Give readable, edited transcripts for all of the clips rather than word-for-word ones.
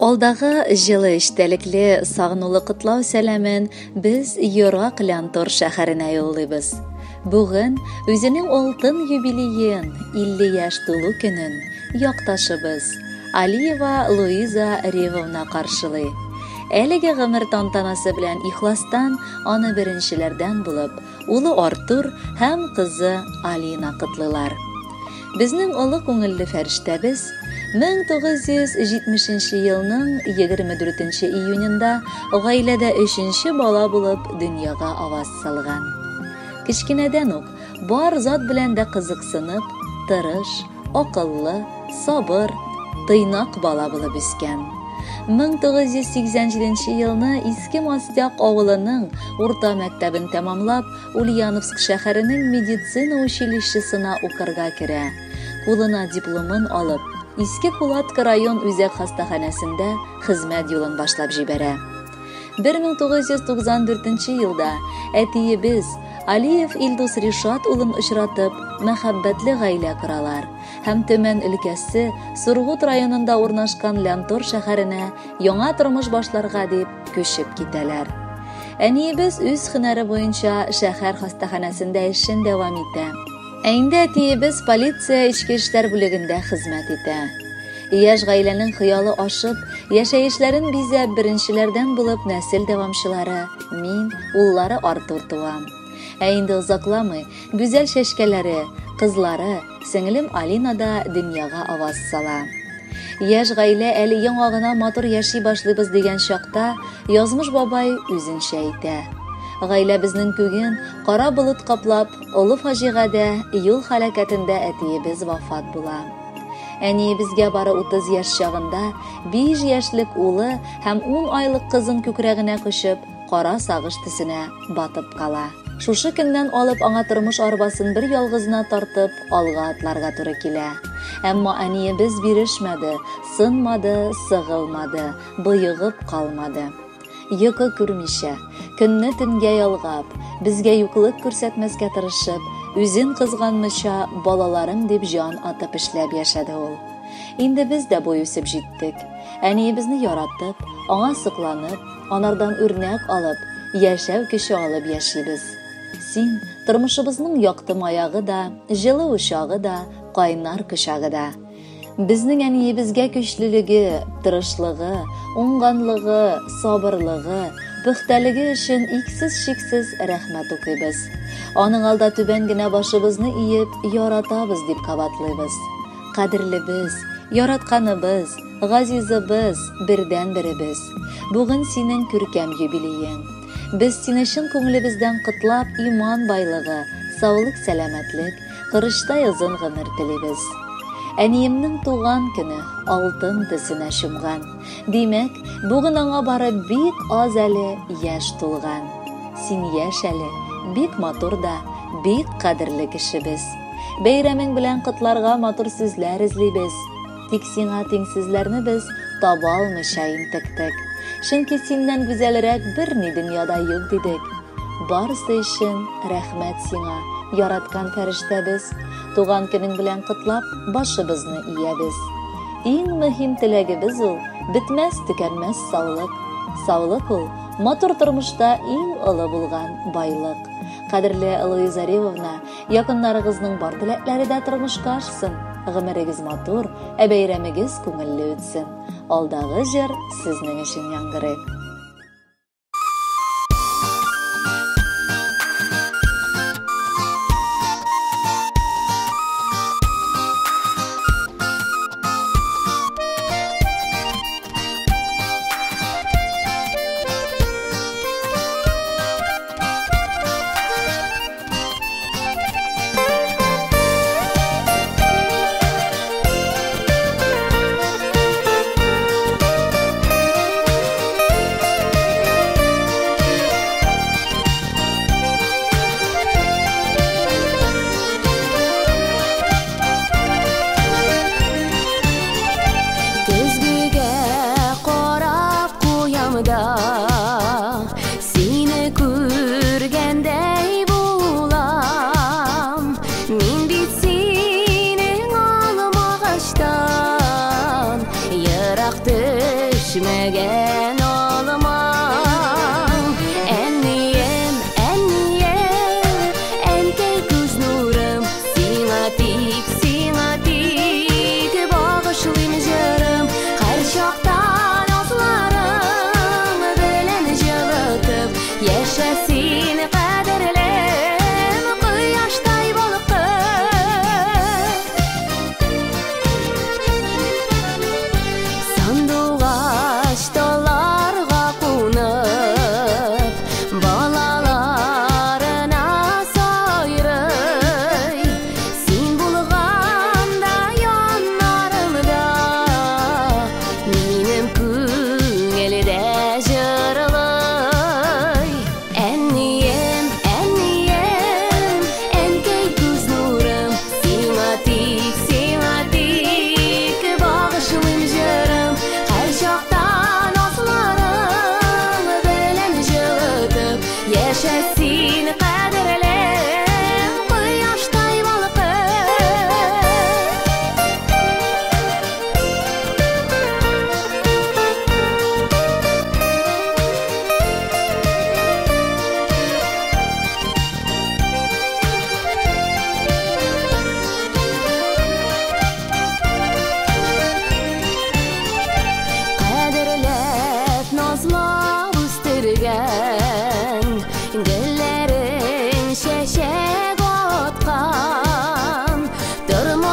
Алдагы җылы эчтәлекле сагынулы котлау сәламен без ерак Лянтор шәһәренә юллыйбыз. Бүген үзенең алтын юбилеен, 50 яшь тулу көнен якташыбыз Алиева Луиза Ревовна каршылый. Әлеге гомер тантанасы белән ихластан аны беренчеләрдән булып улы Артур һәм кызы Алина котлыйлар. Безнең олы күңелле фәрештәбез 1970 елның 24 июнендә гаиләдә өченче бала булып дөньяга аваз салган. Кечкенәдән үк бар зат белән дә кызыксынып, тырыш, акыллы, сабыр, тыйнак бала булып үскән. 1987 елны Иске Мостяк авылының урта мәктәбен тәмамлап, Ульяновск шәһәренең медицина училищесына укырга керә. Кулына дипломын алып, Иске Кулатка район үзәк хастаханәсендә хезмәт юлын башлап җибәрә. 1994 елда әтиебез Алиев Илдус Ришат улын очратып, мәхәббәтле гаилә коралар һәм Төмән өлкәсе Сургут районында урнашкан Лянтор шәһәренә яңа тормыш башларга дип күчеп китәләр. Әниебез үз һөнәре буенча шәһәр хастаханәсендә эшен дәвам итә. Ә инде әтиебез полиция эчке эшләр бүлегендә хезмәт итә. Яшь гаиләнең хыялы ашып, яшәешләрен бизәп, беренчеләрдән булып нәсел дәвамчылары мин, уллары Артур туа. Ә инде озакламый гүзәл чәчкәләре, кызлары, сеңлем Алина да дөньяга аваз сала. Яшь гаилә әле яңа гына матур яши башлыйбыз дигән чакта, язмыш бабай үзенчә итә. Гаиләбезнең күген кара болыт каплап, олы фаҗигадә, юл һәлакәтендә әтиебез вафат була. Әниебезгә бары 30 яшь чагында 5 яшьлек улы һәм 10 айлык кызын күкрәгенә кочып, кара сагыш төсенә батып кала. Шушы көннән алып аңа тормыш арбасын бер ялгызына тартып, алга атларга туры килә. Әмма әниебез бирешмәде, сынмады, сыгылмады, боегып калмады. Йокы күрмичә, көнне төнгә ялгап, безгә юклык күрсәтмәскә тырышып, үзен кызганмыйча, балаларым дип җан атып эшләп яшәде ул. Инде без дә буй үсеп җиттек. Әниебезне яратып, аңа сокланып, анардан үрнәк алып, яшәү көче алып яшибез. Син тормышыбызның якты маягы да, җылы учагы да, кайнар кочагы да. Безнең әниебезгә көчлелеге, тырышлыгы, уңганлыгы, сабырлыгы, пөхтәлеге өчен иксез-чиксез рәхмәт укыйбыз. Аның алда түбән генә башыбызны иеп, яратабыз дип кабатлыйбыз. Кадерлебез, яратканыбыз, газизыбыз, бердәнберебез. Бүген синең күркәм юбилеең. Без сине чын күңелебездән котлап, иман байлыгы, саулык-сәламәтлек, корычтай озын гомер телибез. Әниемнең туган көне алтын төсенә чумган. Димәк, бүген аңа бары бик аз әле яшь тулган. Син яшь әле, бик матур да, бик кадерле кешебез. Бәйрәмең белән котларга матур сүзләр эзлибез. Тик сиңа тиңсезләрне без таба алмыйча интектек. Чөнки синнән гүзәлрәк берни дөньяда юк дидек. Барысы өчен рәхмәт сиңа, яраткан фәрештәбез. Туган көнең белән котлап, башыбызны иябез. Иң мөһим теләгебез ул, бетмәс төкәнмәс саулык. Саулык ул, матур тормышта иң олы булган байлык. Кадерле Луиза Ревовна, якыннарыгызның бар теләкләре дә тормышка ашсын. Гомерегез матур, ә бәйрәмегез күңелле үтсен. Алдагы җыр сезнең өчен яңгырый.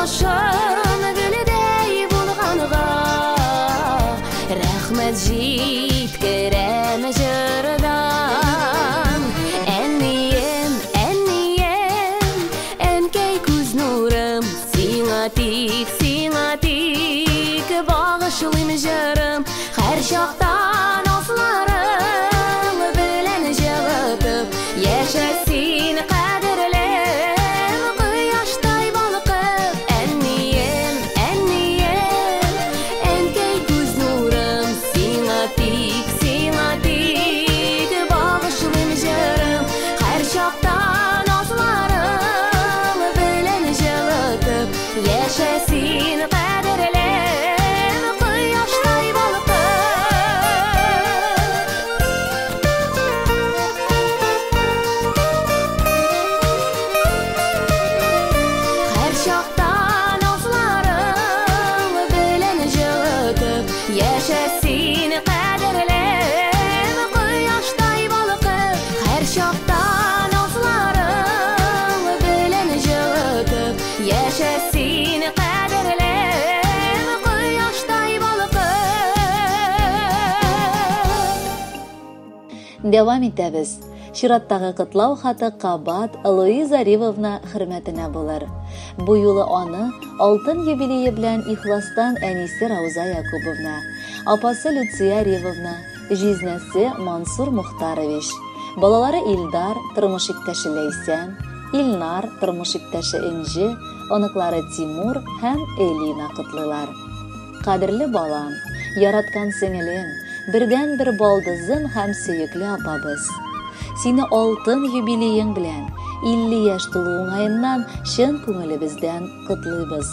Тормышым гөлдәй булганга, рәхмәт җиткерәм җырдан. Әнием, әнием, әнкәй күз нурым, сиңа тик, сиңа тик багышлыйм җырым. Һәр чакта назларың белән җылытып, яшә син, кадерлем, кояштай балкып. Әнием, әнием, әнкәй күз нурым, сиңа тик багышлыйм җырым. Һәр чакта назларың белән җылытып, яшә син, кадерлем, кояштай балкып. Һәр чакта назларың белән җылытып, яшә син, кадерлем, кояштай балкып. Һәр чакта назларың белән җылытып, яшә син, кадерлем, кояштай балкып. Дәвам итәбез. Чираттагы котлау хаты кабат Луиза Ривовна хөрмәтенә булыр. Бу юлы аны алтын юбилее белән ихластан әнисе Рауза Якубовна, апасы Люция Ривовна, җизнәсе Мансур Мухтарович, балалары Илдар, тормыш иптәше Ләйсән, Илнар, тормыш иптәше Энҗе, оныклары Тимур һәм Элина котлыйлар. Кадерле балам, яраткан сеңелем, бердән-бер балдызым һәм сөекле апабыз. Сине алтын юбилеең белән, 50 яшь тулу уңаеннан чын күңелебездән котлыйбыз.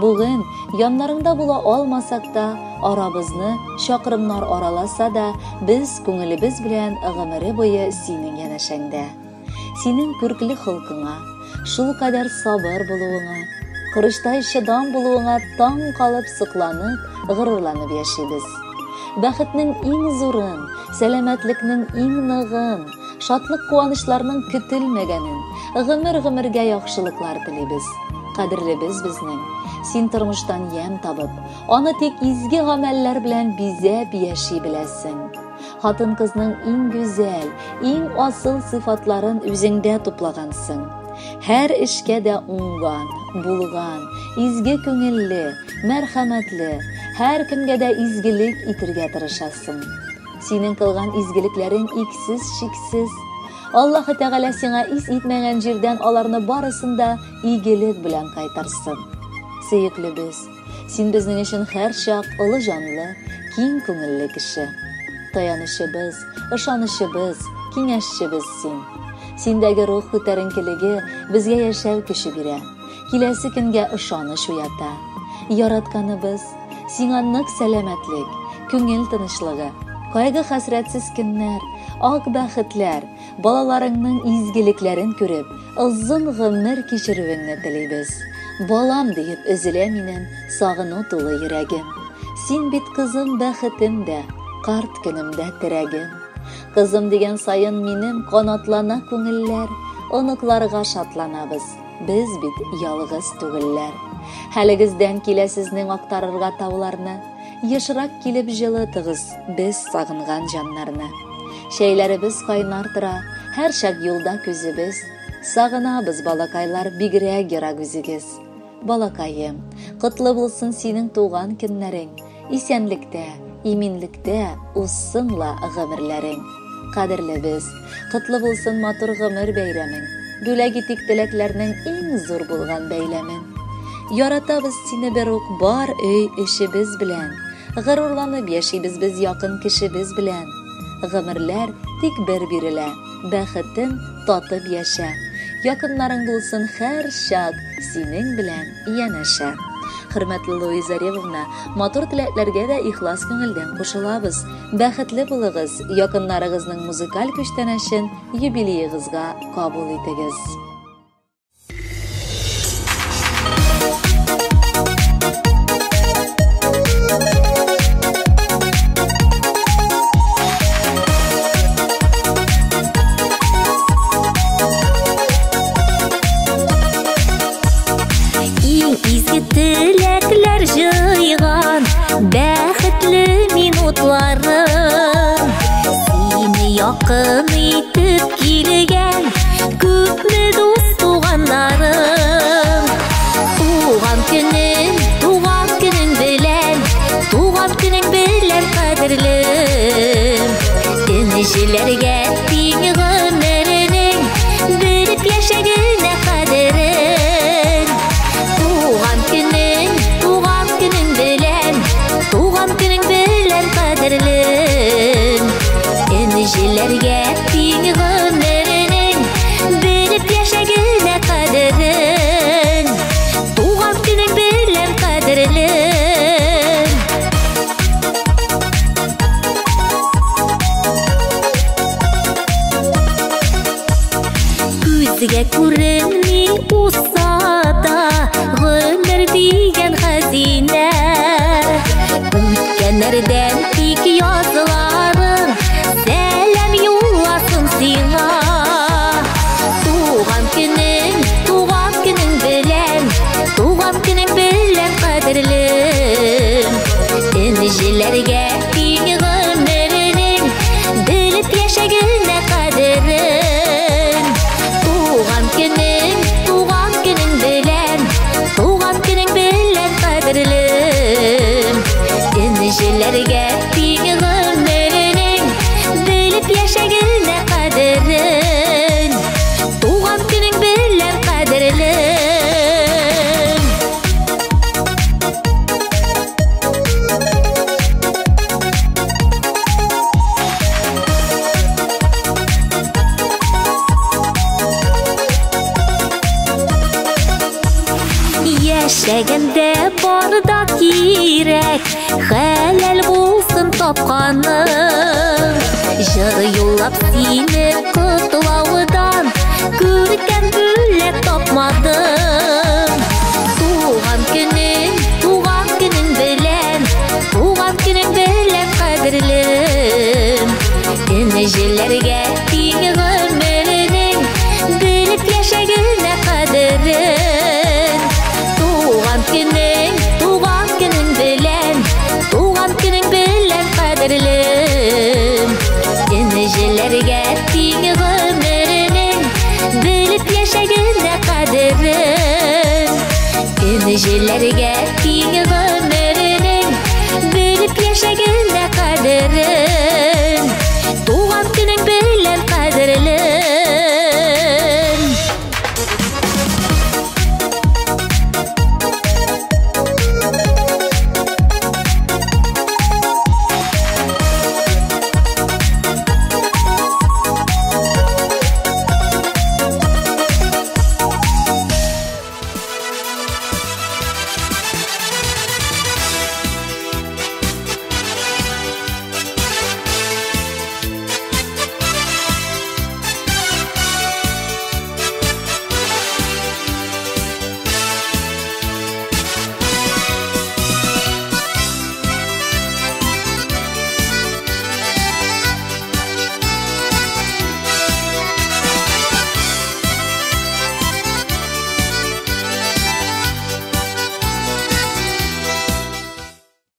Бүген яннарыңда була алмасак та, арабызны чакрымнар араласа да, без күңелебез белән гомере буе синең янәшәңдә. Синең күркле холкыңа, шул кадәр сабыр булуыңа, корычтай чыдам булуыңа таң калып сокланып, горурланып яшибез. Бәхетнең иң зурын, сәламәтлекнең иң ныгын, шатлык куанычларның көтелмәгәнен, гомер-гомергә яхшылыклар телибез. Кадерлебез безнең, син тормыштан ямь табып, аны тик изге гамәлләр белән бизәп яши беләсең. Хатын-кызның иң гүзәл, иң асыл сыйфатларын үзеңдә туплагансың. Һәр эшкә дә уңган, булган, изге күңелле, мәрхәмәтле, һәр кемгә дә изгелек итергә тырышасың. Синең кылган изгелекләрең иксез-чиксез. Аллаһы Тәгалә сиңа ис итмәгән җирдән аларны барысын да игелек белән кайтарсын. Сөеклебез, син безнең өчен һәрчак олы җанлы, киң күңелле кеше. Таянычыбыз, ышанычыбыз, киңәшчебез син. Синдәге рух күтәренкелеге безгә яшәү көче бирә. Киләсе көнгә ышаныч уята. Яратканыбыз, сиңа нык сәламәтлек, күңел тынычлыгы, кайгы хәсрәтсез көннәр, ак бәхетләр, балаларыңның изгелекләрен күреп, озын гомер кичерүеңне телибез. Балам диеп өзелә минем сагыну тулы йөрәгем. Син бит кызым бәхетем дә, карт көнемдә терәгем. Кызым дигән саен минем канатлана күңелләр, оныкларга шатланабыз. Без бит ялгыз түгелләр. Хәлегездән килә сезнең актарырга тауларны. Ешрак килеп җылытыгыз без сагынган җаннарны. Чәйләребез кайнар тора, һәрчак юлда күзебез. Сагынабыз, балакайлар, бигрәк ерак үзегез. Балакаем, котлы булсын синең туган көннәрең. Исәнлектә, иминлектә узсын ла гомерләрең. Кадерлебез, котлы булсын матур гомер бәйрәмең. Бүләк итик теләкләрнең иң зур булган бәйләмен. Яратабыз сине бер үк бар өй эшебез белән. Горурланып яшибез без якын кешебез белән. Гомерләр тик бер бирелә, бәхетен татып яшә. Якыннарың булсын һәр чак синең белән янәшә. Хөрмәтле Луиза Ревовна, матур теләкләргә дә ихлас күңелдән кушылабыз. Бәхетле булыгыз, якыннарыгызның музыкаль күчтәнәчен юбилеегызга кабул итегез. Иң Изге теләкләр җыйган бәхетле минутларың. Сине якын итеп килгән күпме дус туганнарың. Туган көнең белән, туган көнең белән кадерлем. Энҗеләргә тиң гомеренең белеп яшәгенә кадерен. Туган көнең белән, туган көнең белән кадерлем. Энҗеләргә тиң гомеренең белеп яшәгенә кадерен. Туган көнең белән кадерлем. Күзгә күренми узса да гомер дигән хәзинә. Үткәннәрдән тик язларың сәлам юлласын сиңа. Туган көнең белән, туган көнең белән кадерлем. Энҗеләргә тиң гомеренең белеп яшәгенә кадерен. Туган көнең белән, туган көнең белән кадерлем. Энҗеләргә тиң гомеренең белеп яшәгенә кадерен. Туган көнең белән кадерлем. Яшәгәндә бар да кирәк, хәләл булсын тапканың. Җыр юллап сине котлаудан күркәм бүләк тапмадым. Туган көнең белән, туган көнең белән кадерлем. Энҗеләргә тиң гомеренең белеп яшәгенә кадерен. Туган көнең белән, туган көнең белән кадерлем. Энҗеләргә тиң гомеренең белеп яшәгенә кадерен. Энҗеләргә тиң гомеренең белеп яшәгенә кадерен.